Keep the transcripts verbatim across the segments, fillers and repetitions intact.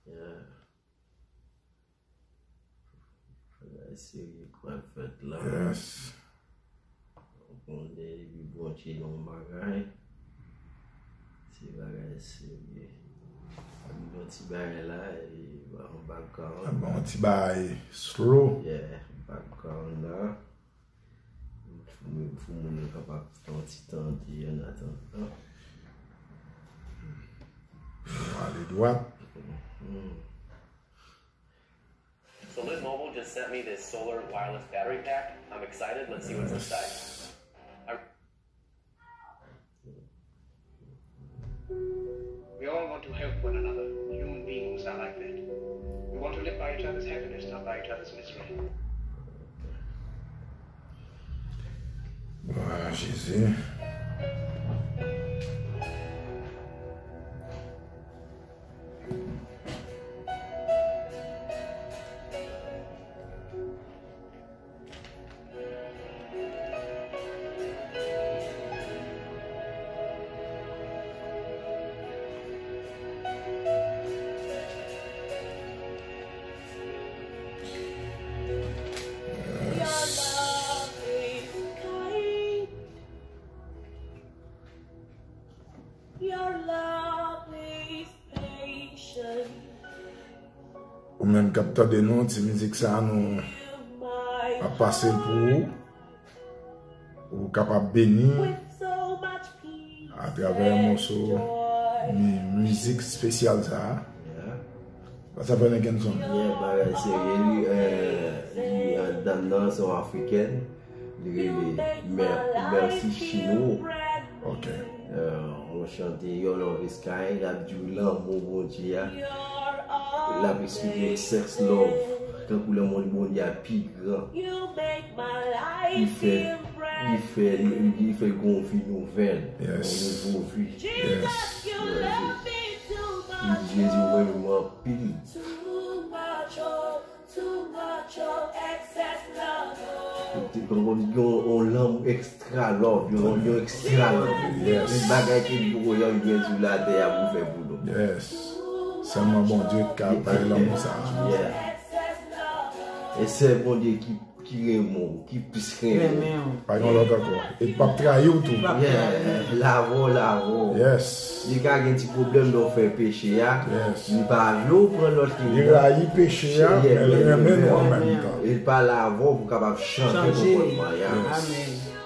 Yeah. Bagay serye k pral fèt la. Yes. Ou konnen depi Bondye nan yon bagay, se bagay serye. Ap gen yon ti bagay la, e, yon background. Ap gen yon ti bagay slow. Yeah, background la. Pou moun, pou moun yo kapab fè yon ti tande an atandan. Nou ale dwat. Mhm. So Liz Mobile just sent me this solar wireless battery pack. I'm excited. Let's see what's inside. I We all want to help one another. Human beings are like that. We want to live by each other's happiness, not by each other's misery. Ah, Jezi. Ou menm k ap tande nou, ti mizik sa a, nou ap pase l pou ou. Ou kapab beni atravè moso mi-, mizik espesyal sa a. Yeah. What's up, Kenson? Yeah, bagay serye, li, eh, li, eh, dam nan se yon Afriken. Li rele Mer-, Mercy Chinwo. Ok. Eh, yon chante Your Love Is Kind, l ap di w lanmou Bondye a. L ap eksplike sex love, tankou lanmou Bondye a pi gran. Li fè, li fè, li, li fè gon vi nouvèl, yes, yon nouvo vi. Yes. Li di Jezi, ou renmen mwen anpil. Yon, yon lanmou ekstra love, yon, yon ekstra love. Yes. Yon bagay ke li poko janm gen sou latè a pou fè pou nou. Yes. Sèlman Bondye ki ka bay lanmou sa a. Yeah. E sèl Bondye ki, ki renmen w, ki plis renmen w. Pa gen lòt ankò. E l p ap trayi w tou. Yeah. L avè w, l avè w. Yes. Li ka gen ti pwoblèm lè w fè peche a. Yes. Li pa vle w pran lòt liy nan. Li rayi peche a, yeah, men li renmen nou an menm tan. E l pale avè w pou w kapab chanje konpòtman y a. Yes. Amen.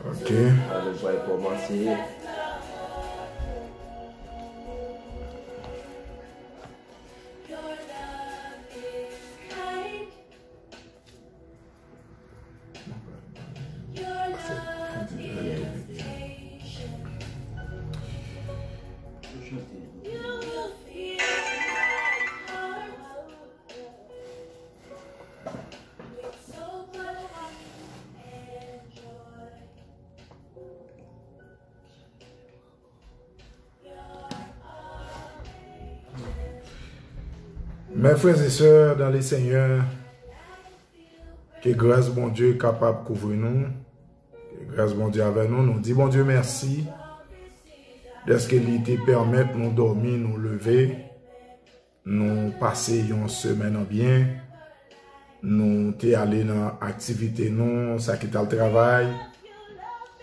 Ok. Alò, nou pral kòmanse. Mes frères et sœurs dans le Seigneur, ke gras Bondye kapab kouvri nou, ke gras Bondye avè nou. Nou di Bondye mèsi dèske li te pèmèt nou dòmi, nou leve, nou pase yon semèn an byen. Nou te ale nan aktivite nou, sa ki t al travay,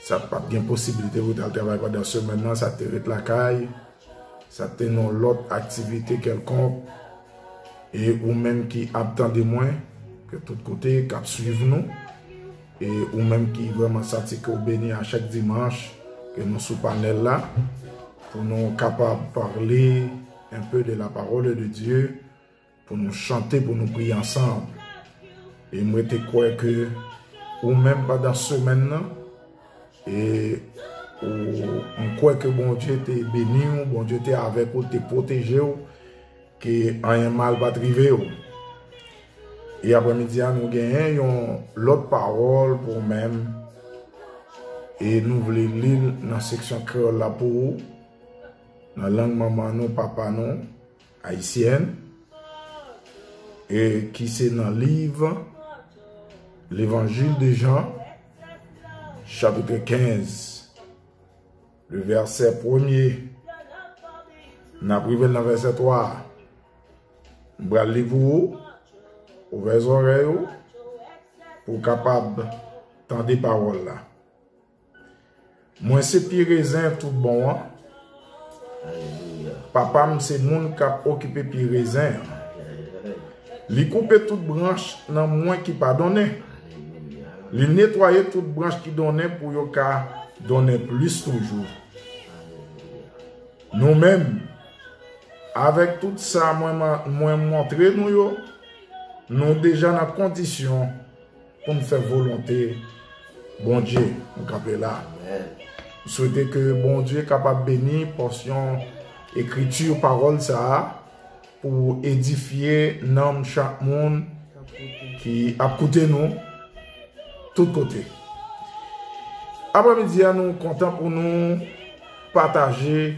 sa pa t gen posibilite pou te al travay pandan semèn nan, sa te ret lakay, sa te nan lòt aktivite kèlkonk. E ou menm ki ap tande mwen, ke tout kote, k ap swiv nou, e ou menm ki vrèman santi ke w beni a chak dimanch ke nou sou panèl la, pou nou kapab pale un peu de la parole de Dieu, pou nou chante, pou nou priye ansanm. E mwen te kwè ke ou menm pandan semèn nan, e ou, m kwè ke Bondye te beni w, Bondye te avèk ou, te pwoteje w, ke anyen mal pa t rive w. E aprèmidi a, nou genyen yon lòt pawòl pou ou menm, e nou vle li l nan seksyon kreyòl la pou ou, nan lang manman nou, papa nou, ayisyèn, e ki se nan liv Levanjil de Jan, chapitre kenz, Le vèsè premye, n ap rive nan vèsè twa a. M pral li pou ou, ouvè zòrèy ou, pou w kapab tande pawòl la. Mwen se pye rezen tout bon an. Papa m se moun k ap okipe pye rezen an. Li koupe tout branch nan mwen ki pa donnen. Li netwaye tout branch ki donnen pou yo ka donnen plis toujou. Nou menm, avèk tout sa mwen, mwen montre nou yo, nou deja nan kondisyon pou n fè volonte Bondye. Nou kanpe la. M swete ke Bondye kapab beni pòsyon ekriti, pawòl sa a, pou edifye nanm chak moun ki ap koute nou tout kote. Aprèmidi a, nou kontan pou nou pataje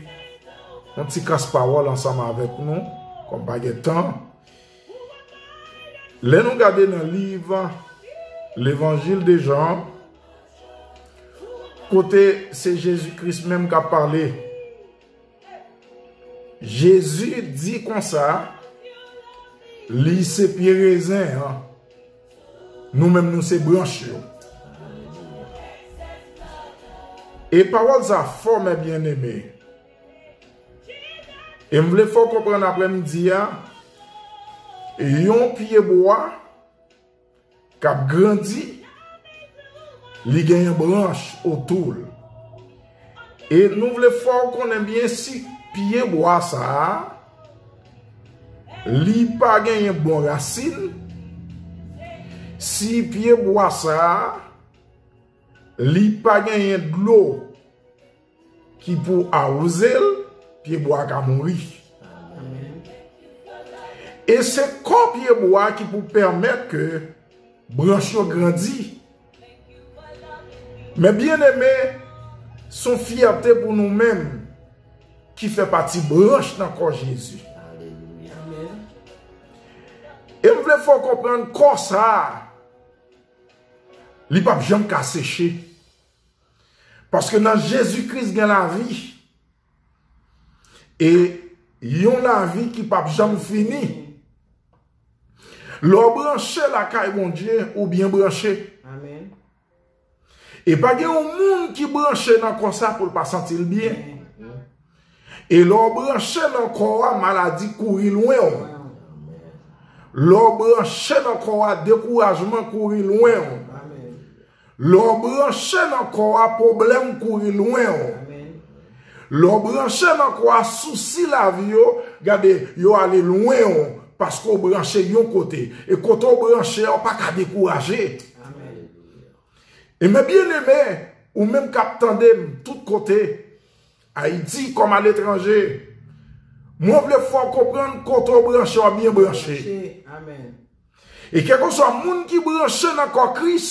yon ti kras pawòl ansanm avèk nou, kòm pa gen tan. Lè nou gade nan liv Levanjil de Jan, kote se Jezi Kris menm k ap pale, Jezi di konsa, li se pye rezen an, nou menm nou se branch yo. E pawòl sa fò, mè byeneme. E m vle fè w konprann aprèmidi a, yon pye bwa k ap grandi, li genyen branch otou l. E nou vle fè w konnen byen si pye bwa sa a, li pa genyen bon rasin, si pye bwa sa a, li pa genyen dlo ki pou awoze l, pye bwa a ka mouri. E se kò pye bwa a ki pou pèmèt ke branch yo grandi. Mè byeneme, se yon fyète pou nou menm ki fè pati branch nan kò Jezi. E m vle fè w konprann kò sa a, li p ap janm ka seche. Paske nan Jezi Kris gen lavi. E yon lavi ki p ap janm fini. Lè w branche lakay Bondye, ou byen branche. Amèn. E pa gen yon moun ki branche nan kò sa pou l pa santi l byen. Amèn. E lè w branche nan kò a, maladi kouri lwen w. Lè w branche nan kò a, dekourajman kouri lwen w. Amèn. Lè w branche nan kò a, pwoblèm kouri lwen w. Amèn. Lè w branche nan kò a, sousi lavi yo, gade, yo ale lwen w, paske w branche yon kote. E kote w branche a, w pa ka dekouraje. Amèn. E mè byeneme, ou menm k ap tande m tout kote, Ayiti kòm aletranje, mwen vle fè w konprann kote w branche, w byen branche. Amèn. E kèlkeswa moun ki branche nan kò Kris,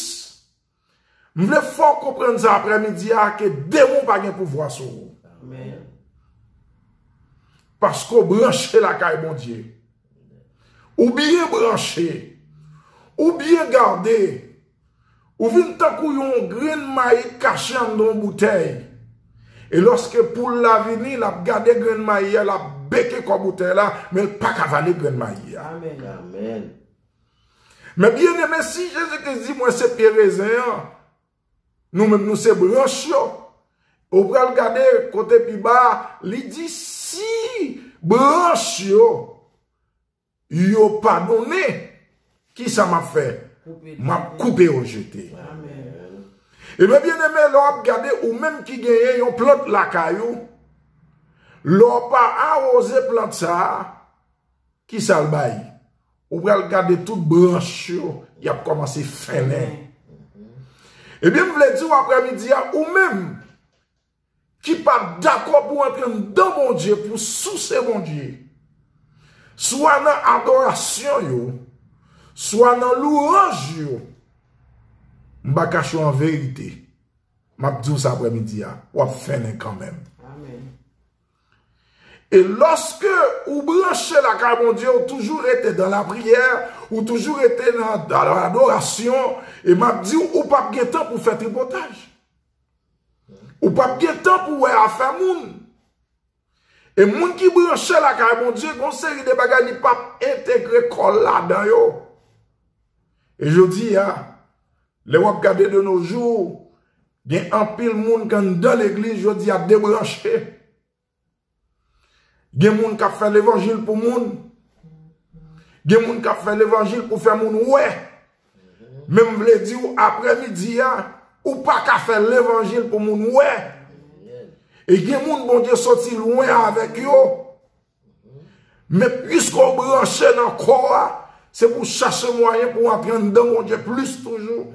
m vle fè w konprann sa aprèmidi a, ke demon pa gen pouvwa sou ou. Amèn. Paske w branche lakay Bondye. Ou byen branche. Ou byen gade. Ou vin tankou yon grenn mayi k kache anndan yon boutèy. E lòske poul la vini, l ap gade grenn mayi a, l ap beke kò boutèy la, men l pa ka vale grenn mayi a. Amèn. Amèn. Men byeneme, si Jezi Kris di, "Mwen se pye rezen an, nou menm nou se branch yo," ou pral gade kote pi ba, li di, "Si branch yo, yo pa donnen, kisa m ap fè? M ap koupe yo jete." Amèn. Ebyen, byeneme, lè w ap gade, ou menm ki genyen yon plant lakay ou, lè w pa awoze plant sa a, kisa l bay? Ou pral gade tout branch yo, y ap kòmanse fennen. Ebyen, m vle di w aprèmidi a, ou menm ki pa dakò pou antre anndan Bondye, pou souse Bondye, swa nan adorasyon yo, swa nan louwanj yo, m pa kache w an verite. M ap di w sa aprèmidi a, w ap fennen kanmenm. Amèn. E lòske ou branche lakay Bondye, ou toujou rete dan lapriyè, ou toujou rete nan, dan ladorasyon, e m ap di w, ou p ap gen tan pou fè tripotaj. Ou p ap gen tan pou wè afè moun. E moun ki branche lakay Bondye, gen yon seri de bagay li p ap entegre kò l ladan yo. E jodi a, lè w ap gade de nos jours, gen anpil moun k anndan legliz jodi a debranche. Gen moun k ap fè levanjil pou moun. Gen moun k ap fè levanjil pou fè moun wè. Men m vle di w, aprèmidi a, ou pa ka fè levanjil pou moun wè. E gen moun Bondye soti lwen avèk yo. Men piske w branche nan kò a, se pou w chache mwayen pou w antre anndan Bondye plis toujou.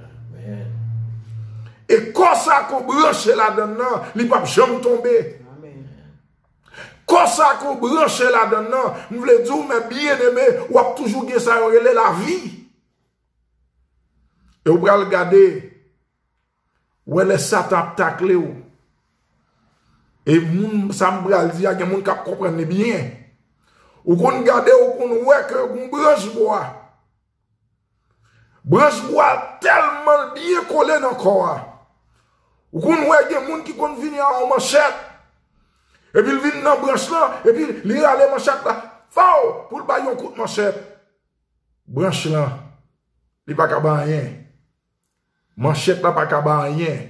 E kò sa ke w branche ladan l nan, li p ap janm tonbe. Kò sa ke w branche ladan l nan, m vle di w, men byeneme, w ap toujou gen sa yo rele lavi. E w pral gade, wè lè Satan ap takle w. E moun sa m pral di a, gen moun k ap konprann li byen. Ou konn gade, ou konn wè ke yon branch bwa. Branch bwa tèlman l byen kole nan kò a. Ou konn wè gen moun ki konn vini a yon manchèt. Epi l vin nan branch lan, epi li rale manchèt la. Faw! Pou l bay yon kout manchèt. Branch lan, li pa ka bay anyen. Manchèt la pa ka bay anyen.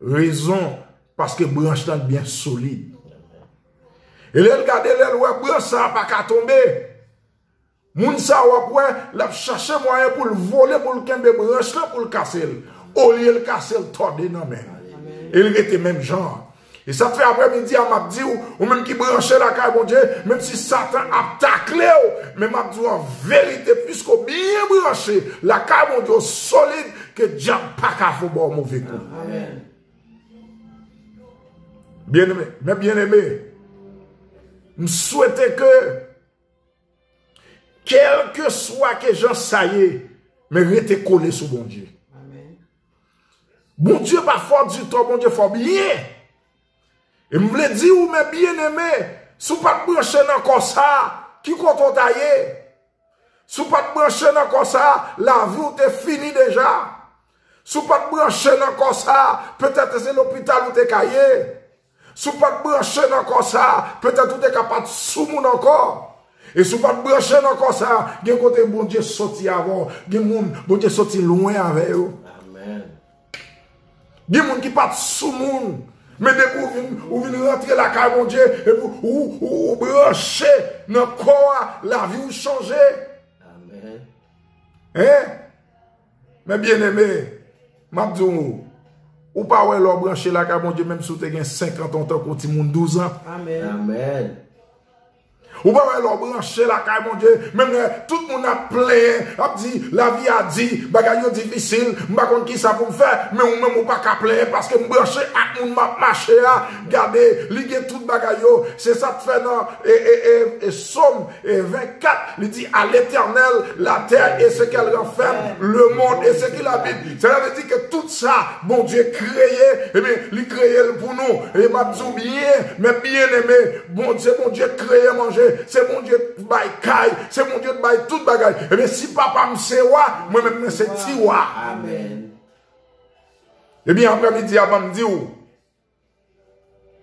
Rezon, paske branch lan byen solid. E lè l gade, lè l wè branch sa a pa ka tonbe, moun sa a w ap wè, l ap chache mwayen pou l vole, pou l kenbe branch lan, pou l kase l. Olye l kase l, tòde nan men l. E l rete menm jan an. E sa k fè aprèmidi a, m ap di w, ou menm ki branche lakay Bondye, menm si Satan ap takle w, men m ap di w an verite, piske w byen branche lakay Bondye, w solid, ke dyab pa ka fè w ba w move kou. Byeneme, men byeneme, m swete ke kèlkeswa ke jan sa ye, men rete kole sou Bondye. Bondye pa fò ditou, Bondye fò byen. E m vle di w, men byeneme, si w pa t branche nan kò sa a, ki kote w ta ye? Si w pa t branche nan kò sa a, lavi w te fini deja. Si w pa t branche nan kò sa a, petèt se lopital ou te ka ye. Si w pa t branche nan kò sa a, petèt ou te ka pa t sou moun ankò. E si w pa t branche nan kò sa a, gen kote Bondye soti avè w. Gen moun Bondye soti lwen avè yo. Gen moun ki pa t sou moun. Men depi ou vin, ou vin rantre lakay Bondye, epi ou, ou, ou branche nan kò a, lavi w chanje. Hein? Men byeneme, m ap di w, ou pa wè lè w branche lakay Bondye, menm si w te gen senkant an, w tankou timoun douz an. Ou pa wè lè w branche lakay Bondye, menm lè tout moun ap plenyen, ap di, lavi a di, bagay yo difisil, m pa konn kisa pou m fè, men ou menm ou pa ka plenyen paske m branche ak moun m ap mache a. Gade, li gen tout bagay yo. Se sa k fè nan e, e, e, e Sòm e vennkat, li di, à l'Éternel, la terre et ce qu'elle renferme, le monde et ce qu'il habite. Cela veut dire que tout sa, Bondye kreye, ebyen, li kreye l pou nou. E m ap di w byen, men byeneme, Bondye, Bondye k kreye manje, se Bondye k bay kay, se Bondye k bay tout bagay. Ebyen, si papa m se wa, mwen menm mwen se ti wa. Ebyen, aprèmidi a, ban m di w,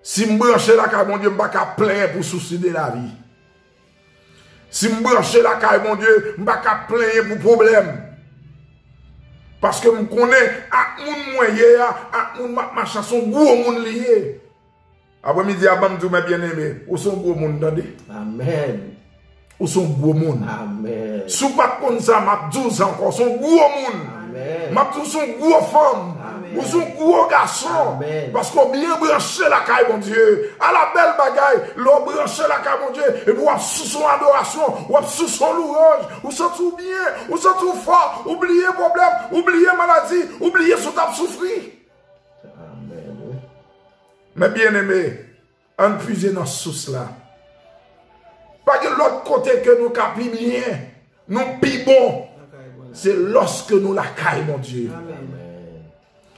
si m branche lakay Bondye, m pa ka plenyen pou sousi de lavi. Si m branche lakay Bondye, m pa ka plenyen pou pwoblèm. Paske m konnen ak moun mwen ye a, ak moun m ap mache a, se yon gwo moun li ye. Aprèmidi a, ban m di w, men byeneme, ou se yon gwo moun, tande. Ou se yon gwo moun. Si w pa t konn sa, m ap di w sa ankò, ou se yon gwo moun. M ap di w, ou se yon gwo fanm. Ou se yon gwo gason. Paske w byen branche lakay Bondye. Ala bèl bagay, lè w branche lakay Bondye, epi w ap sou son adorasyon, w ap sou son louwanj, ou santi w byen, ou santi w fò, ou bliye pwoblèm, ou bliye maladi, ou bliye si w t ap soufri. Men byeneme, ann puize nan sous la. Pa gen lòt kote ke nou ka pi byen, nou pi bon. Se lòske nou lakay Bondye.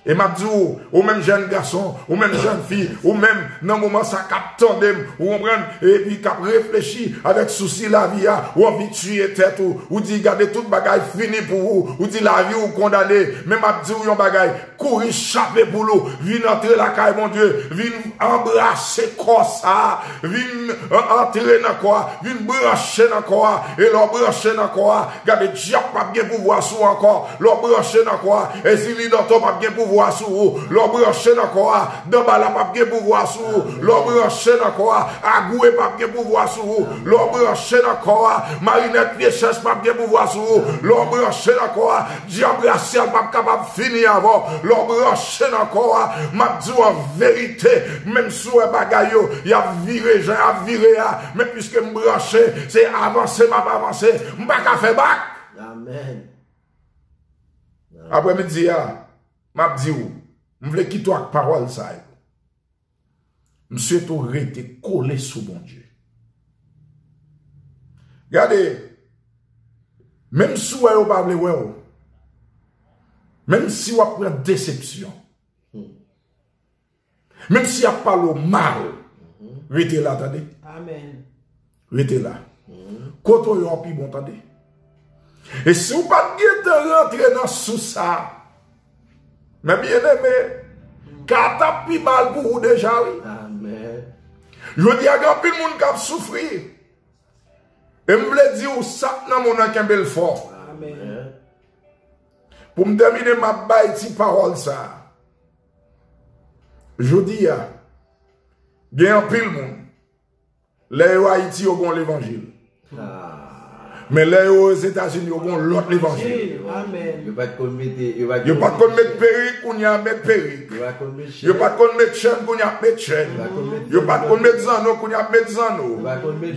E m ap di w, ou menm jèn gason, ou menm jèn fi, ou menm nan moman sa k ap tande m, ou konprann, epi k ap reflechi avèk sousi lavi a, ou anvi tiye tèt ou, ou di gade tout bagay fini pou ou, ou di lavi w kondane, men m ap di w yon bagay, kouri chape poul ou, vin antre lakay Bondye, vin anbrase kò sa a, vin, euh, antre nan kò a, vin branche nan kò a, e lè w branche nan kò a, gade dyab p ap gen pouvwa sou ou ankò, lè w branche nan kò a, ezili dòtò p ap gen pouvwa sou ou, lè w branche nan kò a, danbala p ap gen pouvwa sou ou, lè w branche nan kò a, agwe p ap gen pouvwa sou ou, lè w branche nan kò a, marinèt pye chèch p ap gen pouvwa sou ou, lè w branche nan kò a, dyab rasyal p ap kapab fini avè w. Lè w branche nan kò a, m ap di w an verite, menm si w wè bagay yo, y ap vire jan y ap vire a, men piske m branche, se avanse m ap avanse, m pa ka fè bak. Amèn. Aprèmidi a, m ap di w, m vle kite w ak pawòl sa yo. M swete w rete kole sou Bondye. Gade, menm si w wè yo pa vle wè w, menm si w ap pran desepsyon, menm si y ap pale w mal, rete la, tande. Amèn. Rete la. Kote w ye an pi bon, tande. E si w pa t gentan rantre nan sous sa a, men byeneme, ka t ap pi mal pou ou deja, wi. Amèn. Jodi a, gen anpil moun k ap soufri. E m vle di w, sa k nan moun nan kenbe l fò. Amèn. Pou m tèmine, m ap bay ti pawòl sa a. Jodi a, gen anpil moun. Lè yo Ayiti, yo gon levanjil. Men lè yo Ozetazini, yo gon lòt levanjil. Amèn. Yo pa t konn mete, yo pa t Yo pa t konn met perik, kounye a met perik. Yo pa t konn met Yo pa t konn met chèn, kounye a met chèn. Yo pa t konn met zanno, kounye a met zanno.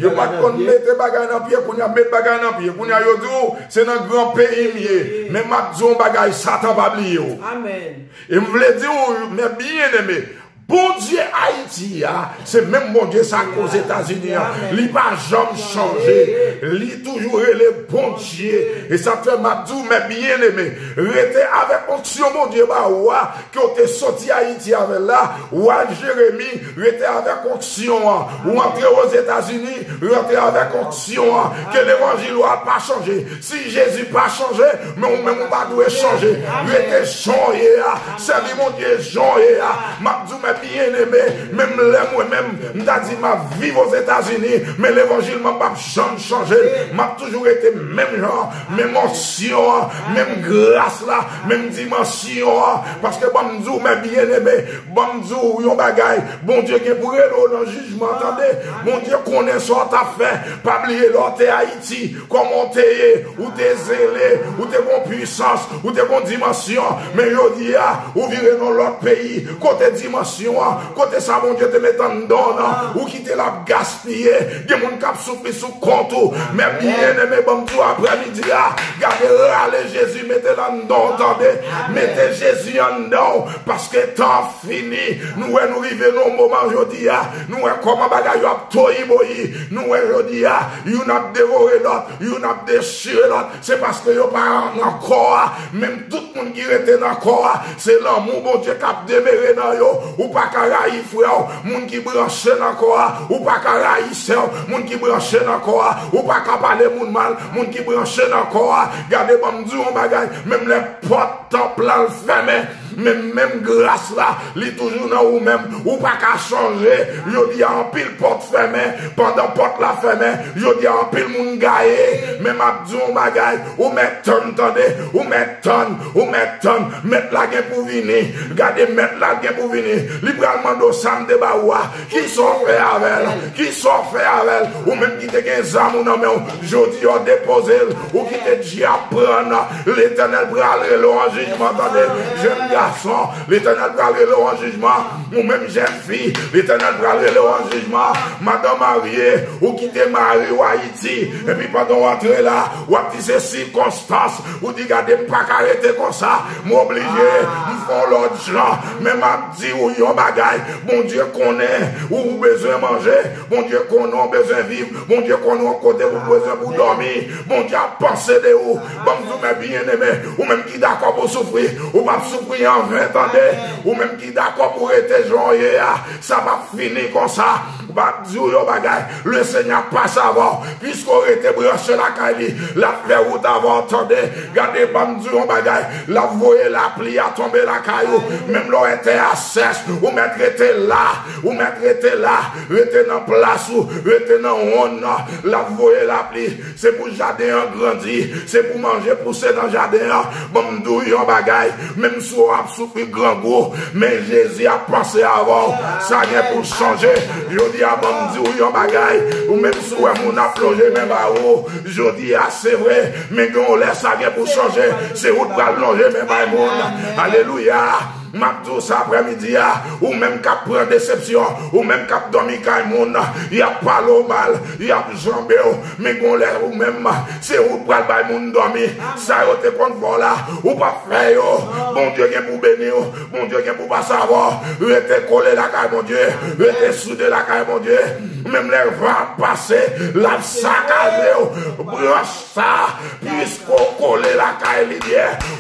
Yo pa t konn mete bagay nan pye, kounye a met bagay nan pye. Kounye a yo di w, se nan gran peyi m ye. Men m ap di w yon bagay, Satan pa bliye w. Amèn. E m vle di w, men byeneme, Bondye Ayiti a, se menm Bondye sa k Ozetazini an. Li pa janm chanje. Li toujou rele Bondye. E sa fè m ap di w, men byeneme, rete avèk onksyon Bondye ba ou a, ke w te soti Ayiti avè l la, wa Jeremi, rete avèk onksyon an. Ou antre Ozetazini, rantre avèk onksyon an. Ke levanjil ou a pa chanje. Si Jezi pa chanje, men ou menm ou pa dwe chanje. Rete jan w ye a. Sèvi Bondye jan w ye a. M ap di w, men byeneme, menm lè mwen menm, m ta di m ap viv Ozetazini, men levanjil mwen p ap janm chanje. M ap toujou rete menm jan, menm onksyon an, menm gras la, menm dimansyon an. Paske ban m di w, men byeneme, ban m di w yon bagay, Bondye gen pou rele w nan jijman, tande. Bondye konnen sa w t ap fè. Pa bliye lè w te Ayiti, kòman w te ye, ou te zele, ou te gon pwisans, ou te gon dimansyon. Men jodi a, ou vire nan lòt peyi, kote dimansyon an, kote sa Bondye te met anndan w nan, ou kite l ap gaspiye. Gen moun k ap soufri sou kont ou. Men byeneme, ban m di w aprèmidi a, gade rale Jezi, mete l anndan w, tande. Mete Jezi anndan w, paske tan ap fini. Nou wè nou rive nan yon moman jodi a. Nou wè kòman bagay yo ap toyiboyi. Nou wè jodi a, youn ap devore lòt, youn ap dechire lòt. Se paske yo pa nan kò a. Menm tout moun ki rete nan kò a, se lanmou Bondye k ap demere nan yo. Ou pa ka rayi frè w. Moun ki branche nan kò a, ou pa ka rayi sè w. Moun ki branche nan kò a, ou pa ka pale moun mal. Moun ki branche nan kò a, gade ban m di w yon bagay, menm lè pòt tanp lan fèmen, men menm gras la, li toujou nan ou menm. Ou pa ka chanje. Jodi a, anpil pòt fèmen. Pandan pòt la fèmen, jodi a, anpil moun gaye. Men m ap di w yon bagay, ou mèt tann, tande, ou mèt tann, ou mèt tann. Mèt la gen pou vini. Gade, mèt la gen pou vini. Li pral mande w sa m te ba ou a. Kisa w fè avè l? Kisa w fè avè l? Ou menm ki te gen zam ou nan men w, jodi a w depoze l, ou kite dyab pran l. Letènèl pral rele w an jijman, tande, jèn gason. Letènèl pral rele w an jijman. Ou menm jèn fi, Letènèl pral rele w an jijman. Madanm marye, ou kite mari w Ayiti. Epi pandan w antre la, w ap di se sikonstans. Ou di, gade, m pa ka rete konsa. M oblije, m fè yon lòt jan. Men m ap di w yon bagay. Bondye konnen ou bezwen manje. Bondye konnen w bezwen viv. Bondye konnen w kote ou bezwen pou dòmi. Bondye ap panse de ou. Ban m di w, men byeneme, ou menm ki dakò pou soufri, ou p ap soufri anven, tande. Ou menm ki dakò pou rete jan w ye a, sa p ap fini konsa. M ap di w yon bagay, Lesenyè ap pase avè w. Piske w rete branche lakay li, l ap fè wout avè w, tande. Gade, ban m di w yon bagay, l ap voye lapli a tonbe lakay ou. Menm lè w wè tè a sèch, ou mèt rete la, ou mèt rete la, rete nan plas ou, rete nan wonn nan, l ap voye lapli. Se pou jaden an grandi, se pou manje pouse nan jaden an. Ban m di w yon bagay, menm si w ap soufri grangou, men Jezi ap pase avè w. Sa gen pou chanje. Jodi a, ban m di w yon bagay, ou menm si w wè moun ap lonje men ba ou, jodi a, se vre, men gen yon lè sa gen pou chanje. Se ou t pral lonje men bay moun. Alelouya. M ap di w sa aprèmidi a, ou menm k ap pran desepsyon, ou menm k ap dòmi kay moun, y ap pale w mal, y ap janbe w, men gon lè ou menm, se ou k pral bay moun dòmi. Sa yo te konn fè w la, ou p ap fè yo. Bondye gen pou beni w, Bondye gen pou pase avè w. Rete kole lakay Bondye, rete soude lakay Bondye. Menm lè van ap pase, l ap sakaje w. Branch sa, piske w kole lakay li,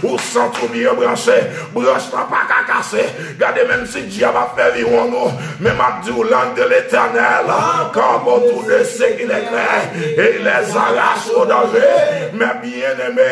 ou santi w byen branche, branch lan pa ka kase. Gade, menm si dyab ap fè viwonn ou, men m ap di w, langue de l'Éternel campe autour de ceux qui le craignent et il les arrache au danger. Men byen eme,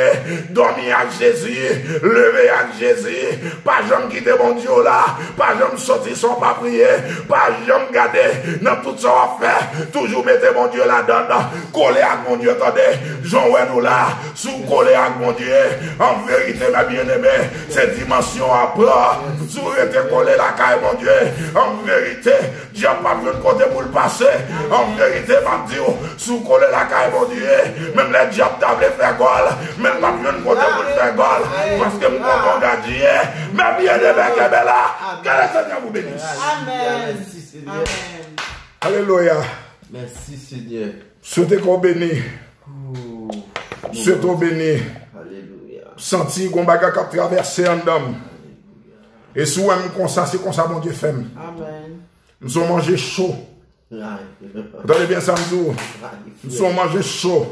dòmi ak Jezi, leve ak Jezi, pa janm kite Bondye w la, pa janm soti san w pa priye, pa janm gade nan tout sa w ap fè, toujou mete Bondye ladann. Kole ak Bondye, tande. Jan w wè nou la, si w kole ak Bondye, an verite, mè byeneme, se dimansyon w ap pran. Si w rete kole lakay Bondye, an verite, dyab p ap jwenn kote pou l pase. An verite, m ap di w, si w kole lakay Bondye, menm lè dyab ta vle fè gòl, men l p ap jwenn kote pou l fè gòl. Paske m gon bon gadyen, mè byeneme, kenbe la. Ke Lesenyè vous bénisse. Amèn. Alelouya. Mèsi, Senyè. Swete ke w beni. Swete w beni. Alelouya. Santi gon bagay k ap travèse anndan m. E si w wè m konsa, se konsa Bondye fè m. Amèn. M se yon manje cho. Ou tande byen sa m di w? M se yon manje cho.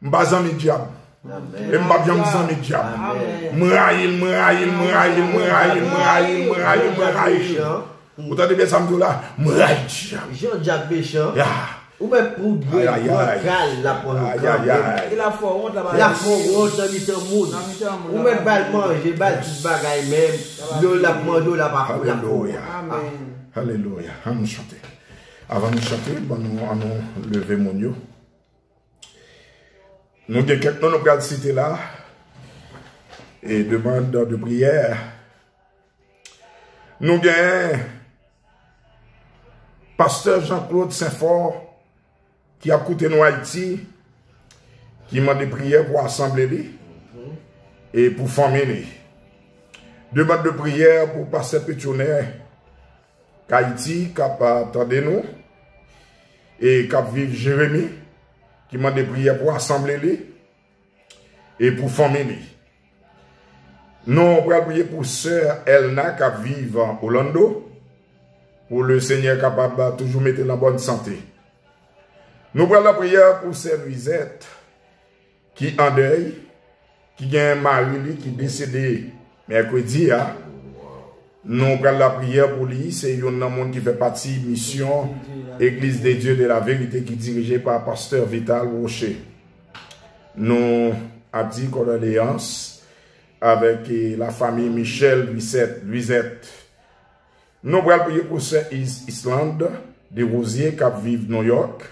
M pa zanmi dyab. E m p ap janm zanmi dyab. M rayi l, m rayi l, m rayi l, m rayi l, m rayi l, m rayi l, m rayi l, m rayi l. Ou tande byen sa m di w la? M rayi dyab. Jan dyab mechan. Ya. Ou mèt pou dwe pran kal, l ap pran yo kanmenm. Ayayay. E l ap fè w wont, l ap fè w wont nan mitan moun. Ou mèt ba l manje, ba l tout bagay, men lè l ap manje, l ap ap, l ap fè w wont. Alelouya. Alelouya. Ann nou chante. Avan nou chante, ban nou, ann nou leve moun yo. Nou gen kèk non nou pral site la. E demann de priyè. Nou gen Pastè Jean Claude Saint Fort ki ap koute nou Ayiti, ki mande priyè pou asanble li e pou fanmi li. Demann de priyè pou Pastè Petyonè k Ayiti k ap, a, tande nou e k ap viv Jeremi, ki mande priyè pou asanble li e pou fanmi li. Nou pral priye pou sè Elna k ap viv Orlando, pou Lesenyè kapab toujou mete l an bòn sante. Nou pral lapriyè pou sè Lwizèt, ki an dèy, ki gen mari li ki desede mèkredi a. Nou pral lapriyè pou li, se youn nan moun ki fè pati misyon Église de Dieu de la Vérité ki dirije pa pastè Vital Rocher. Nou ap di kondoleyans avèk, eh, lafanmi Michel Lwizèt, Lwizèt. Nou pral priye pou sè Is-, Islande de Rosier k ap viv Nouyòk.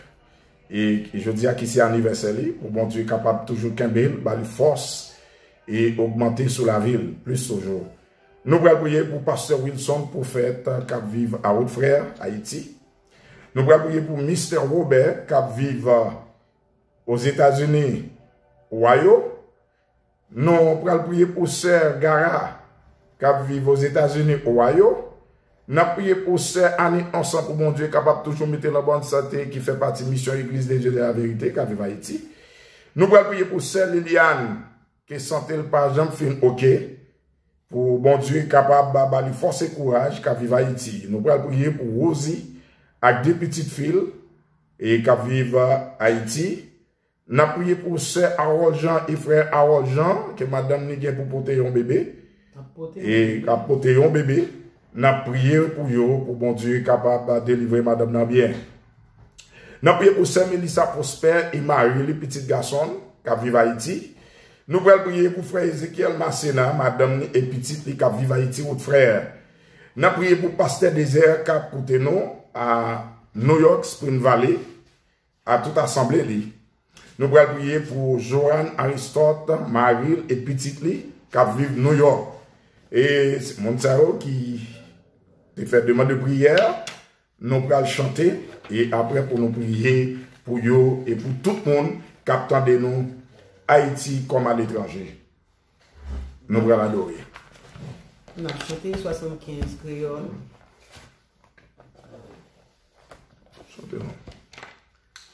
E jodi a ki se anivèsè li, pou Bondye kapab toujou kenbe l, ba li fòs e ogmante sou lavi l plis toujou. Nou pral priye pou pastè Wilson Pwofèt k ap viv a Wodfrè, Ayiti. Nou pral priye pou mistè Wobè k ap viv, a, Ozetazini, Ohio. Nou pral priye pou sè Gara k ap viv Ozetazini, Ohio. N ap priye pou sè Annie Ensemble pou Bondye kapab toujou mete l an bòn sante, ki fè pati misyon Église de Dieu de la Vérité k ap viv Ayiti. Nou pral priye pou sè Liliane, ke sante l pa janm fin oke, pou Bondye kapab ba, ba li fòs e kouraj k ap viv Ayiti. Nou pral priye pou Rosie ak de pitit fi l e k ap viv Ayiti. N ap priye pou sè Harold Jean e frè Harold Jean, ke madanm li gen pou pote yon bebe. e k ap pote yon bebe. N ap priye pou yo, pou Bondye kapab delivre madanm nan byen. N ap priye pou sè Melissa Prosper e mari li, pitit gason l, k ap viv Ayiti. Nou pral priye pou frè Ezekiel Masséna, madanm li e pitit li k ap viv Ayiti, Wodfrè. N ap priye pou pastè Désert k ap koute nou a New York, Spring Valley, a tout asanble li. Nou pral priye pou Joanne Aristote, mari l e pitit li k ap viv New York. E se moun sa yo ki te fè demann de priyè, nou pral chante, e apre pou nou priye pou yo e pou tout moun k ap tande nou Ayiti kòm aletranje. Nou pral adore. N ap chante swasannkenz kreyòl. Chante non.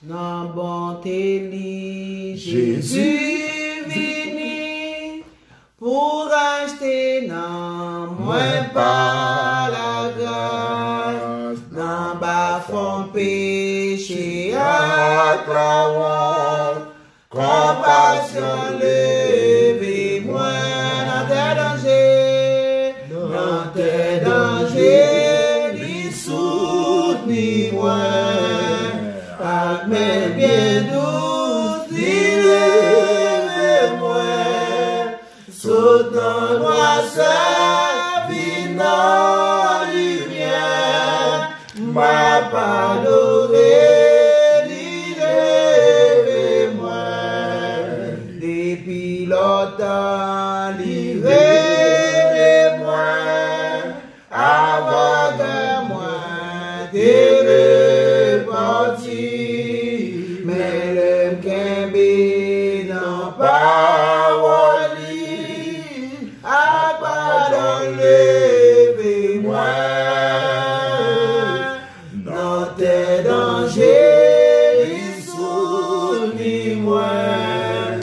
Nan bonte li, Jezi vini pou rachte nanm mwen pa lagras. Nan bafon peche ak lawont, konpasyon leve mwen nan tè danje, nan tè danje, li soutni mwen, ak men byen dous, li leve mwen. Sot nan nwasè, vin nan limyè, m ap adore, li leve mwen. Depi lontan, li rele mwen, avan kè mwen te repanti. Men lè m kenbe nan pawòl li, ak padon leve mwen. Nan tè danje, li soutni mwen,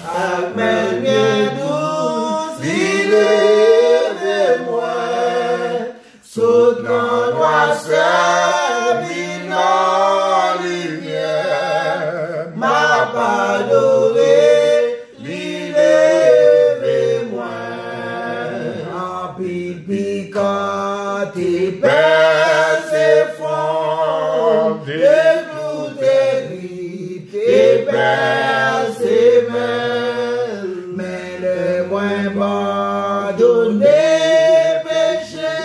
ak men byen dous, li leve mwen. Sot nan nwasè, vin nan limyè, m ap adore, li leve mwen. Anpil pikan te pèse fon, de klou te gripe, te pèse mèl. Men lè mwen abandone peche,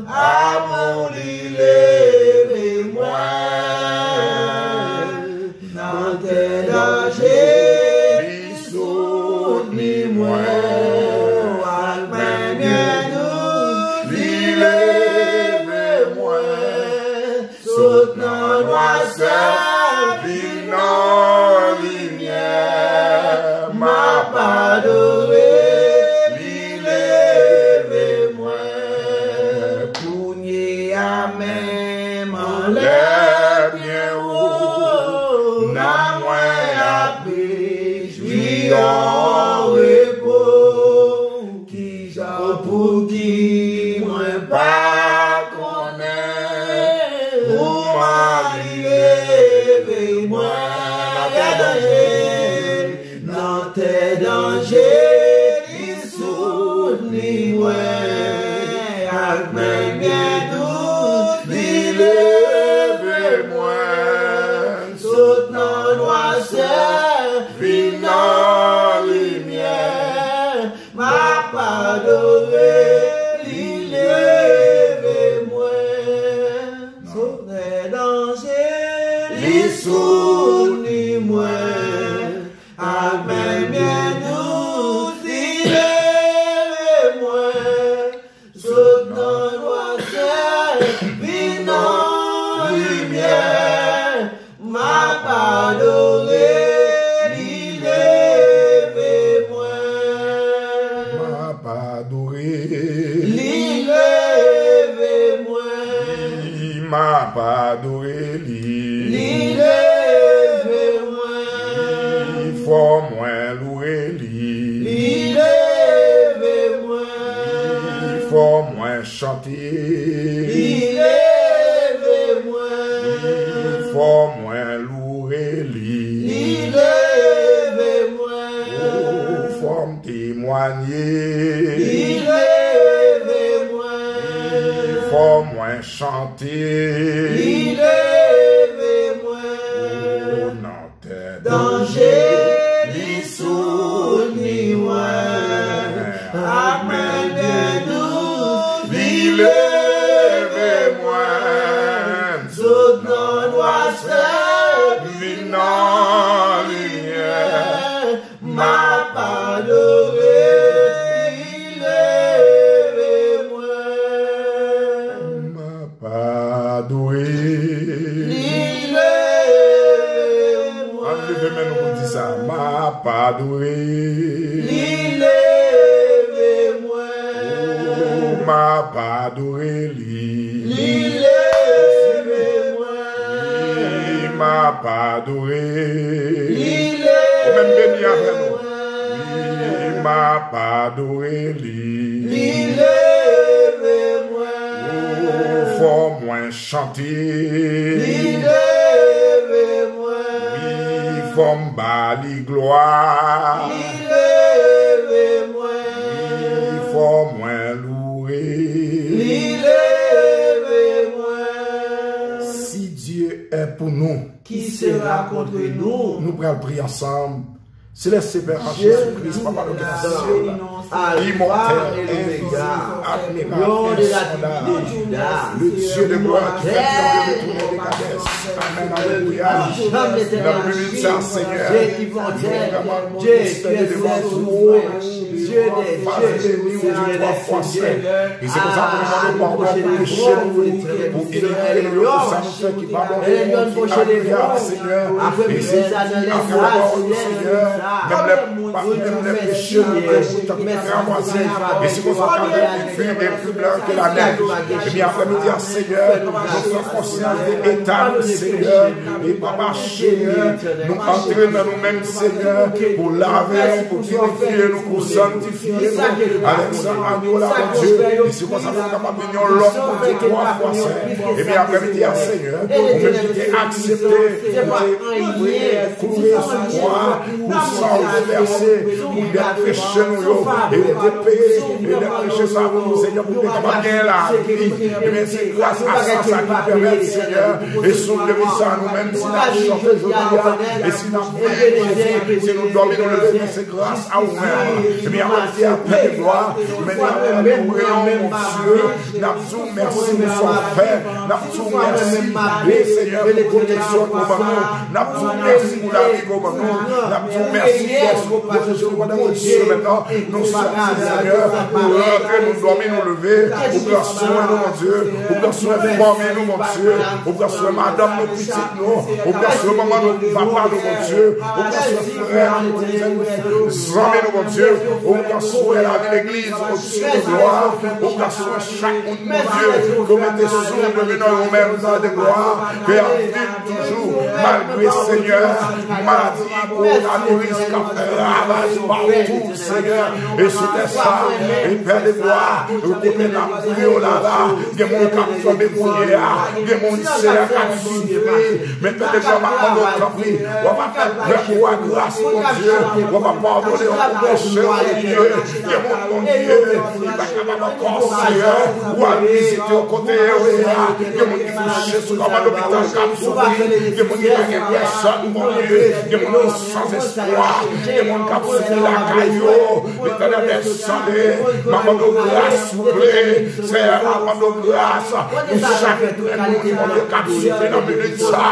amou li leve mwen. Nan tè danje, li soutni mwen. Ak men byen dous, li leve mwen. Sot nan nwasè, vin nan limyè. M ap adore, li leve mwen. Kounye a menm anlè byen wo, nanm mwen ap rejwi an repo. Kijan pou di mwen pa konnen, moman li leve mwen nan tè danje, nan tè danje, li soutni mwen, ak men byen dous, li leve mwen, sot nan nwasè, vin nan limyè. M ap adore, li leve mwen. Nan tè danje, li soutni mwen. Ak men byen dous, li leve mwen. Sot nan nwasè, vin nan limyè. M ap adore, li leve mwen. M ap adore, li leve mwen. M ap adore li, li leve mwen. Fò mwen louwe li, li leve mwen. Fò mwen chante, li leve mwen. Fò mwen louwe li, li leve mwen. O, fò m temwanye, li chante. Li leve mwen. O nan tè danje, li soutni mwen. Ak men byen dous, li leve mwen. Sot nan nwasè, vin nan limyè. M ap adore, li leve mwen. M ap adore. Li leve mwen. Ann leve men nou pou n di sa. M ap adore. Li leve mwen. O, m ap adore li. Li leve mwen. Wi, m ap adore. Li leve mwen. Ou menm beni avè nou. Wi, m ap adore li. Li leve mwen. O, fò mwen chante. Li leve mwen. Wi, fò m ba li glwa. Li leve mwen. Wi, fò mwen louwe. Li leve mwen. Si Dieu est pour nous, qui sera contre nous? Nou pral priye ansanm. Selès Pè a, Jezi Kris, Papa nou ki nan syèl, imòtèl, envizib, admirab, ensondab, le Dieu de gloire qui fait trembler les tours de Kadès. Amèn, alelouya. Nan minit sa, Senyè, nou vrèman nou espere devan ou, nou faze nou di twa fwa sent. E se konsa pou nou mande w padon pou peche nou, pou inikwite nou yo, pou sa nou fè ki pa bon, ki agreyab, Senyè. E se akoz pawòl ou, Senyè, menm lè, menm lè peche nou te kou tankou kramwazi, e se konsa w ka revin e pli blan ke lanèj. Ebyen, aprèmidi a, Senyè, nou pran konsyans de eta nou, Senyè, e Papa cheri, nou antre nan nou menm, Senyè, pou lave nou, pou pirifye nou, pou sanntifye nou avèk san agno la, Bondye. E se konsa pou nou kapab vin yon lòt Bondye twa fwa sent. Ebyen, aprèmidi a, Senyè, ou menm ki te aksepte, ou te mouri, kloure sou kwa, pou san w te vèse, pou dèt peche nou yo, e ou te peye, e dèt peche sa pou nou, Senyè, pou nou te kapab gen lavi. Ebyen, se gras a san sa ki pèmèt, Senyè, e sou legliz sa nou menm, si n ap chante jodi a, e si n ap veye Jezi, si nou dòmi, nou leve, men se gras a ou menm. Ebyen, aprèmidi a, Pè de glwa, men n ap adore w, Bondye, n ap di w mèsi pou sa w fè, n ap di w mèsi, wi, Senyè, pou pwoteksyon ke w ban nou, n ap di w mèsi pou lavi ke w ban nou, n ap di w mèsi dèske w pwoteje nou pandan tout semèn nan. Nou sòti, Senyè, nou rantre, nou dòmi, nou leve, ou pran swen nou, Bondye, ou pran swen fanmi nou, Bondye, ou pran swen madanm nou, pitit nou, ou pran swen manman nou, papa nou, Bondye, ou pran swen frè nou, kouzen nou, zanmi nou, Bondye, ou pran swen lavi legliz, Bondye de glwa, ou pran swen chak moun, Bondye, ke w mete sou nou, Bondye, nan ou menm, Pè de glwa, ke y ap viv toujou, malgre, Senyè, maladi kowonaviris k ap fè ravaj patou, Senyè, e sou tè sa, e Pè de glwa, ou kote n ap priye w la, la, gen moun k ap tonbe kounye a, gen moun, Senyè, k ap soufri, men Pè de glwa, m ap mande w, tanpri, w ap fè pèp ou a gras, Bondye, w ap padone yo pou peche yo, Bondye, gen moun, Bondye, ki pa kapab ankò, Senyè, ou al vizite yo kote yo ye a, gen moun ki kouche sou kòmand lopital k ap soufri, gen moun ki pa gen pèsòn, Bondye, gen moun ki san espwa, gen moun k ap soufri lakay yo, Letènèl dèzame, m ap mande w gras, souple, Senyè, m ap mande w gras pou chak grenn moun, Bondye, k ap soufri nan minit sa,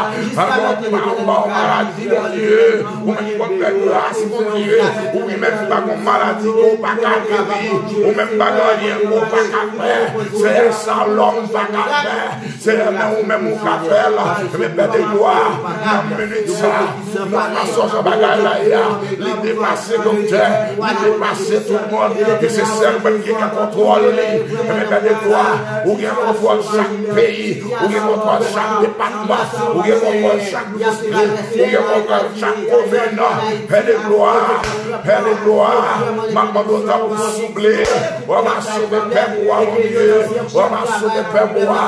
alò, pa w ba w maladi, Bondye, ou menm ki konn fè gras, Bondye, ou menm ki pa gen maladi ke w pa ka geri, ou menm pa gen anyen ke w pa ka fè, Senyè, sa lòm pa ka fè, Senyè, men ou menm ou ka fè l. Men Pè de glwa, nan minit sa, nou pa sonje bagay la ye a. Li depase doktè, li depase tout moun. E se sèl ou menm ki gen kontwòl li. Men Pè de glwa, ou gen kontwòl chak peyi, ou gen kontwòl chak depatman, ou gen kontwòl chak distrik, ou gen kontwòl chak komin. Pè de glwa, Pè de glwa, m ap mande w tanpri souple, w ap sove pèp ou a, Bondye, w ap sove pèp ou a.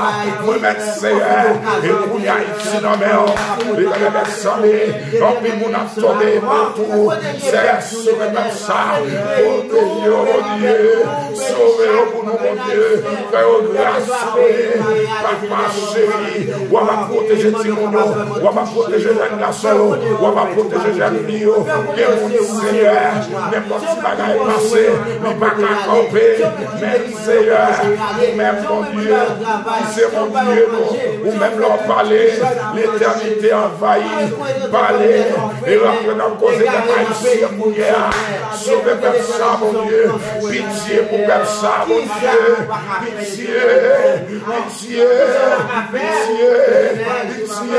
Mwen Seyè, e kounye a Ayiti nan men w. Letènèl dèzame, anpil moun ap tonbe patou. Seyè, sove pèp sa. Pwoteje yo, Bondye. Sove yo pou nou, Bondye. Fè yo gras, Bondye. Papa cheri, w ap pwoteje timoun yo. W ap pwoteje jèn gason yo. W ap pwoteje jèn fi yo. Gen moun, Seyè, nenpòt ti bagay pase, li pa ka kanpe. Men Seyè, ou menm, Bondye, ki se Bondye nou, ou menm lè w pale, letènite anvayi, pale, e rantre nan koze pèp ayisyen kounye a. Sove pèp sa, Bondye, pitye pou pèp sa, Bondye, pitye, pitye, pitye, pitye.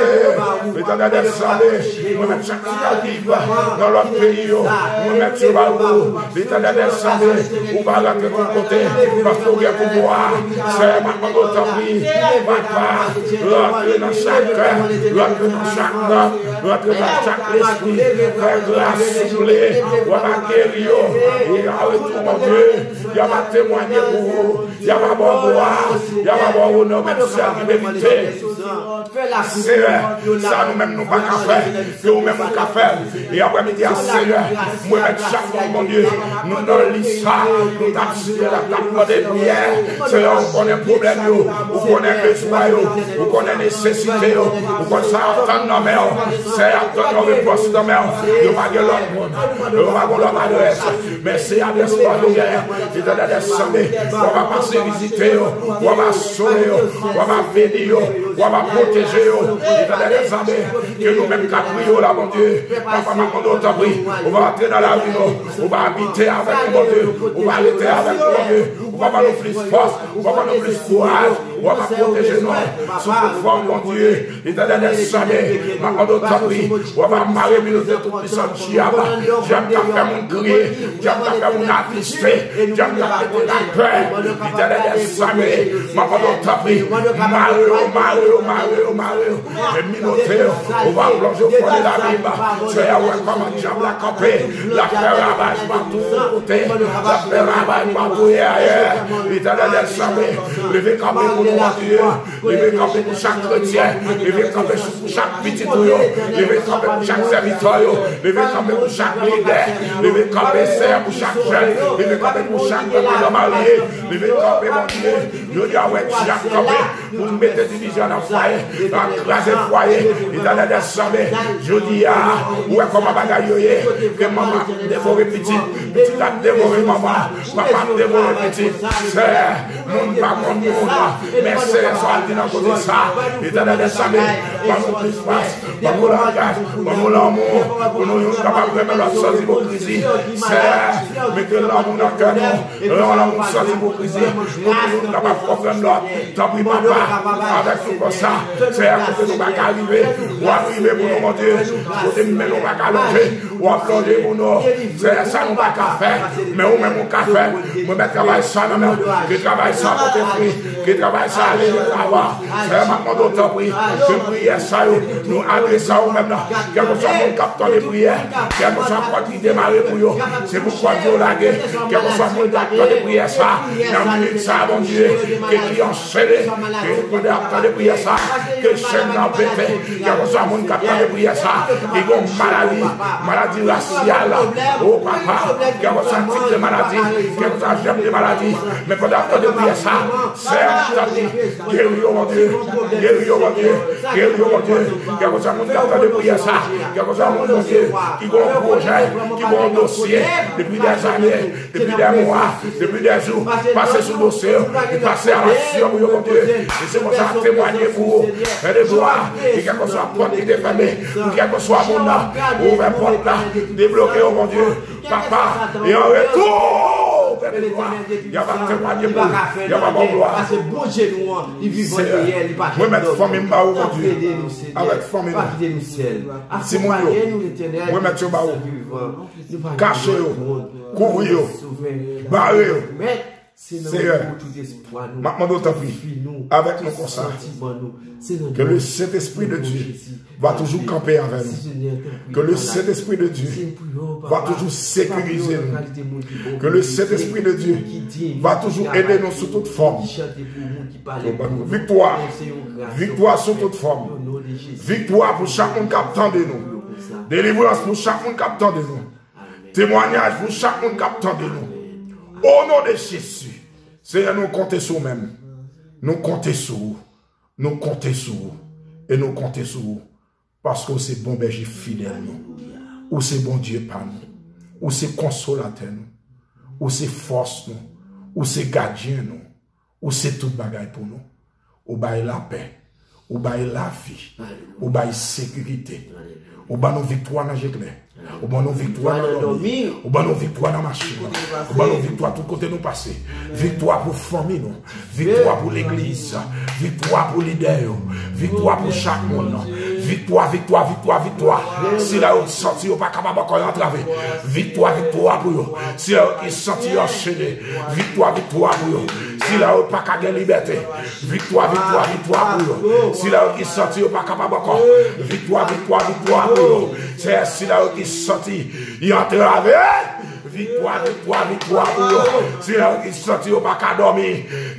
Letènèl dèzame, mwen menm chak ti nèg ki viv nan lòt peyi yo, mwen mèt yo ba ou. Letènèl dèzame, ou pa rantre tout kote, paske ou gen pouvwa. Seyè, m ap mande w, tanpri, papa, rantre nan chak kè, rantre nan chak nanm, rantre nan chak lespri, fè gras, souple, w ap geri yo. E a retou, Bondye, y ap temwanye pou ou, y ap ba w glwa, y ap ba w onè, ou menm sèl ki merite. Seyè, sa nou menm nou pa ka fè, ke ou menm ou ka fè l. E aprèmidi a, Seyè, mwen mèt chak moun, Bondye, nou nan lis sa, nou t ap site, t ap, t ap mande priyè. Seyè, ou konnen pwoblèm yo, ou konnen bezwen yo, ou konnen nesesite yo, ou konn sa y ap tann nan men w. Seyè, y ap tann yon repons nan men w. Yo pa gen lòt moun, yo pa gen lòt adrès. Men se adrès pa w yo genyen. Letènèl dèzame, w ap pase vizite yo, w ap sove yo, w ap beni yo, w ap pwoteje yo. Letènèl dèzame, ke nou menm k ap priye w la, Bondye, papa, m ap mande w, tanpri, ou va antre nan lavi nou, ou va abite avèk nou, Bondye, ou va rete avèk nou, Bondye, ou va ban nou plis fòs, ou va ban nou plis kouraj, ou va pwoteje nou sou tout fòm, Bondye. Letènèl dèzame, m ap mande w, tanpri, w ap mare milis de tout pisans dyab, dyab k ap fè moun kriye, dyab k ap fè moun atriste, dyab k ap mete lapè. Letènèl dèzame, m ap mande w, tanpri, mare yo, mare yo, mare yo, mare yo, e menote yo, ou va plonje o fon de labim. Seyè, ou wè kòman dyab la kanpe, l ap fè ravaj patou kote, l ap fè ravaj patou yè, yè. Letènèl dèzame, leve kanpe pou nou, Bondye. Leve kanpe pou chak kretyen. Leve kanpe pou chak pitit ou yo. Leve kanpe pou chak sèvitè yo. Leve kanpe pou chak lidè. Leve kanpe, Seyè, pou chak jèn. Leve kanpe pou chak pèp ki marye. Leve kanpe, Bondye. Jodi a, wè dyab kanpe pou l mete divizyon nan fwaye, l ap kraze fwaye. Letènèl dèzame, jodi a, ou wè kòman bagay yo ye. Ke manman ap devore pitit, pitit ap devore manman, papa ap devore pitit. Seyè, moun pa konn moun. Men Seyè, sa w ap di nan kote sa. Letènèl dèzame, ban nou plis fòs, ban nou langaj, ban nou lanmou, pou nou youn kapab renmen lòt sans ipokrizi. Seyè, mete lanmou nan kè nou, yon lanmou sans ipokrizi, pou nou youn kapab konprann lòt. Tanpri, papa, avèk nou konsa, Seyè, kote nou pa ka rive, w ap rive pou nou, Bondye. Kote men nou pa ka lonje, w ap lonje pou nou. Seyè, sa nou pa ka fè, men ou menm ou ka fè. Mwen mèt travay sa nan men w. Ke travay sa pote fwi. Ke travay sa ale lavan. Seyè, m ap mande w, tanpri, ke priyè sa yo, nou adrese a ou menm nan. Kèlkeswa moun k ap tande priyè, kèlkeswa pòt ki demare pou yo, se pou pòt yo lage. Kèlkeswa moun k ap tande priyè sa, nan minit sa, Bondye, ke ki ansele, ke pandan y ap tande priyè sa, ke chèn nan pete. Kèlkeswa moun k ap tande priyè sa, ki gon maladi, maladi rasyal, o papa, kèlkeswa tip de maladi, kèlkeswa jèm de maladi, men pandan y ap tande priyè sa, Seyè, tanpri, geri yo, Bondye, geri yo, Bondye, geri yo, Bondye, kèlkeswa moun k ap tande priyè sa, kèlkeswa moun, Bondye, ki gon pwojè, ki gon dosye, depi dèzane, depi dè mwa, depi dè jou, pase sou dosye yo, e pase a laksyon pou yo, Bondye. E se konsa n ap temwanye pou ou. Fè de glwa, e kèlkeswa pòt ki te fèmen, pou kèlkeswa moun nan, ouvè pòt la, debloke yo, Bondye, papa, e an retou, fè de glwa, y ap temwanye pou ou, y ap ba w glwa. Seyè, mwen mèt fanmi m ba ou, Bondye, avèk fanmi nou. Timoun yo, mwen mèt yo ba ou. Kache yo, kouvri yo, bare yo. Seyè, m ap mande w, tanpri, avèk nou konsa, que le Saint-Esprit de Dieu va toujours camper avec nous. Que le Saint-Esprit de Dieu va toujours sécuriser nous. Que le Saint-Esprit de Dieu va toujours aider nous sous toute forme. Viktwa, viktwa sou tout fòm. Viktwa pou chak moun k ap tande nou. Delivrans pou chak moun k ap tande nou. Temwanyaj pou chak moun k ap tande nou. O non de Jezi, Senyè, nou konte sou ou menm. Nou konte sou ou. Nou konte sou ou. E nou konte sou ou. Paske ou se bon bèje fidèl nou. Ou se Bondye pa nou. Ou se konsolatè nou. Ou se fòs nou. Ou se gadyen nou. Ou se tout bagay pou nou. Ou bay lapè. Ou bay lavi. Ou bay sekirite. Ou ban nou viktwa nan je klè. Ou ban nou viktwa nan dòmi. Ou ban nou viktwa nan mache. Ou ban nou viktwa tout kote nou pase. Viktwa pou fanmi nou. Viktwa pou legliz. Viktwa pou lidè yo. Viktwa pou chak moun. Viktwa, viktwa, viktwa, viktwa. Sila yo ki santi yo pa kapab ankò, yo antrave. Viktwa, viktwa pou yo. Sila yo ki santi yo anchene. Viktwa, viktwa pou yo. Sila yo pa ka gen libète. Viktwa, viktwa, viktwa pou yo. Sila yo ki santi yo pa kapab ankò. Viktwa, viktwa, viktwa pou yo. Seyè, sila yo ki santi yo antrave. Viktwa, viktwa, viktwa pou yo. Sila yo ki santi yo pa ka dòmi.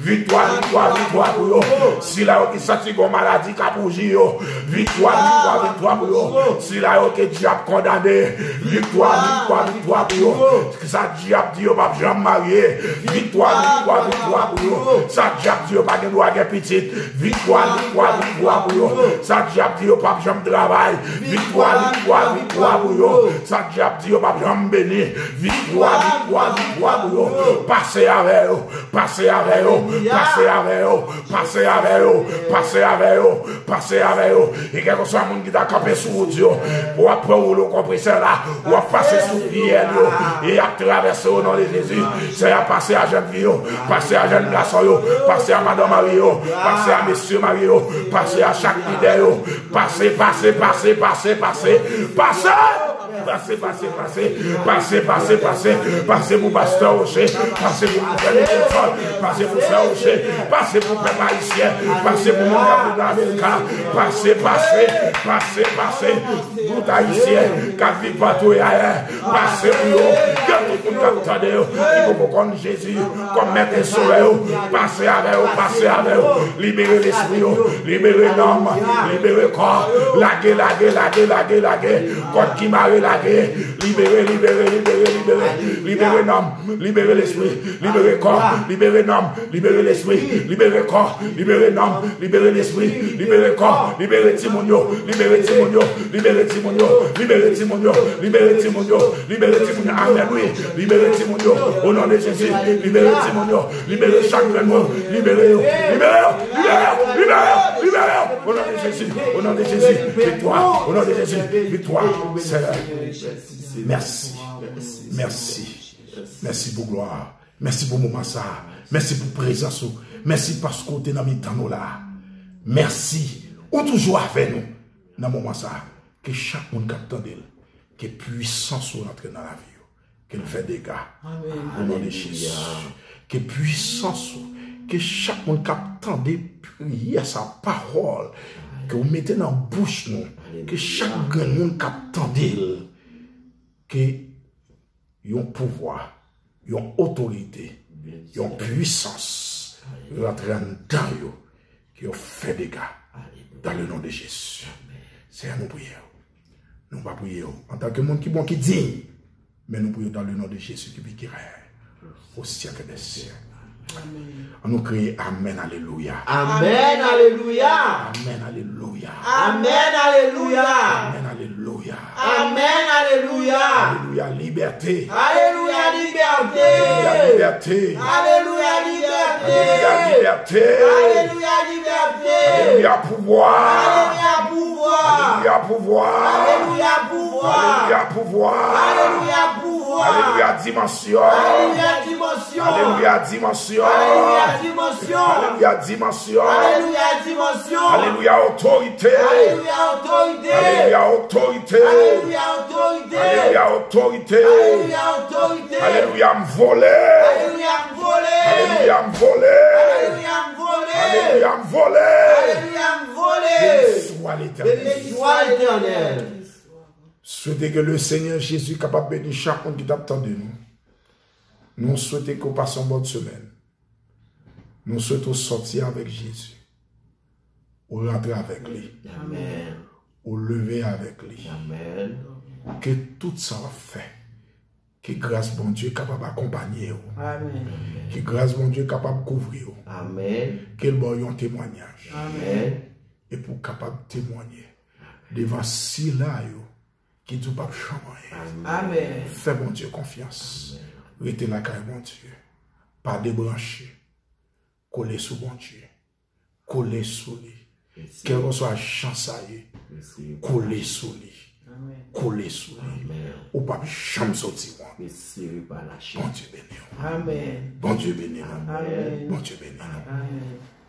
Viktwa, viktwa, viktwa pou yo. Sila yo ki santi gon maladi k ap wouji yo. Viktwa, viktwa, viktwa pou yo. Sila yo ke dyab kondane. Viktwa, viktwa, viktwa pou yo. Sa dyab di yo p ap janm marye. Viktwa, viktwa, viktwa pou yo. Sa dyab di yo pa gen dwa gen pitit. Viktwa, viktwa, viktwa pou yo. Sa dyab di yo p ap janm travay. Viktwa, viktwa, viktwa pou yo. Sa dyab di yo p ap janm beni. Viktwa, viktwa, viktwa pou yo. Pase avè yo. Pase avè yo. Pase avè yo. Pase avè yo. Pase avè yo. Pase avè yo. E kèlkeswa moun ki ta kanpe sou wout yo, w ap pran woulo konpresè la, w ap pase sou pyè yo, e y ap travèse o non de Jezi. Seyè, pase a jèn fi yo, pase a jèn gason yo, pase a madanm marye yo, pase a mesye marye yo, pase a chak lidè yo. Pase, pase, pase, pase, pase, pase. Pase, pase, pase, pase, pase, pase pou pastè Rocher, pase pou gouvènè Nelson, pase pou frè Rocher, pase pou pèp ayisyen, pase pou moun k ap viv nan Amerika, pase, pase, pase, pase, tout ayisyen k ap viv patou e ayè, pase pou yo, ke tout moun k ap tande yo, ki poko konn Jezi kòm Mèt e Sovè yo, pase avè yo, pase avè yo, libere lespri yo, libere nanm, libere kò, lage, lage, lage, lage, lage, kòd ki mare lage, libere, libere, libere, libere, libere nanm, libere lespri, libere kò, libere nanm, libere lespri, libere kò, libere nanm, libere lespri, libere kò, libere timoun yo, libere timoun yo, libere timoun yo, libere timoun yo, libere timoun yo, libere timoun yo, amèn wi, libere timoun yo, o non de Jezi, libere timoun yo, libere chak grenn moun, libere yo, libere yo, libere yo, libere yo, libere yo, o non de Jezi, o non de Jezi, viktwa, o non de Jezi, viktwa, Seyè, mèsi, mèsi, mèsi pou glwa. Mèsi pou moman sa a. Mèsi pou prezans ou. Mèsi paske w te nan mitan nou la a. Mèsi. Ou toujou avè nou nan moman sa a. Ke chak moun k ap tande l, ke pwisans ou rantre nan lavi yo. Ke l fè dega. O non de Jezi. Ke pwisans ou. Ke chak moun k ap tande priyè sa, pawòl ke w mete nan bouch nou. Ke chak grenn moun k ap tande l, ke yon pouvwa, yon otorite, yon pwisans rantre anndan yo, ke yo fè dega. Dan le non de Jezi. Seyè, nou priye w. Nou pa priye w antanke moun ki bon, ki diy, men nou priye w dan le non de Jezi ki viv, ki règne au siècle des siècles. An nou kriye amèn, alelouya. Amèn, alelouya. Amèn, alelouya. Amèn, alelouya. Amèn, alelouya. Amèn, alelouya. Alelouya, libète. Alelouya, libète. Alelouya, libète. Alelouya, libète. Alelouya, libète. Alelouya, libète. Alelouya, pouvwa. Alelouya, pouvwa. Alelouya, pouvwa. Alelouya, pouvwa. Alelouya, pouvwa. Alelouya, dimansyon. Alelouya, dimansyon. Alelouya, dimansyon. Alelouya, dimansyon. Alelouya, dimansyon. Alelouya, dimansyon. Alelouya, otorite. Alelouya, otorite. Alelouya, otorite. Alelouya, otorite. Alelouya, otorite. Alelouya, otorite. Alelouya, m vole. Alelouya, m vole. Alelouya, m vole. Alelouya, m vole. Alelouya, m vole. Alelouya, m vole. Beni swa Letènèl. Beni swa Letènèl. Swete ke le Senyè Jezi kapab beni chak moun ki t ap tande nou. Nou swete ke w pase yon bòn semèn. Nou swete w sòti avèk Jezi. Ou rantre avèk li. Amèn. Ou leve avèk li. Amèn. Ke tout sa w ap fè, ke gras Bondye kapab akonpanye w. Amèn. Ke gras Bondye kapab kouvri w. Amèn. Ke l ba w yon temwanyaj. Amèn. Epi w kapab temwanye devan sila yo ki di w p ap janm anyen. Amèn. Fè Bondye konfyans. Amèn. Rete lakay Bondye. Pa debranche. Kole sou Bondye. Kole sou li. Kèlkeswa jan sa ye, kole sou li. Kole sou li. Ou p ap janm soti wont. Bondye beni w. Amèn. Bondye beni nou. Amèn. Bondye beni nou. Amèn.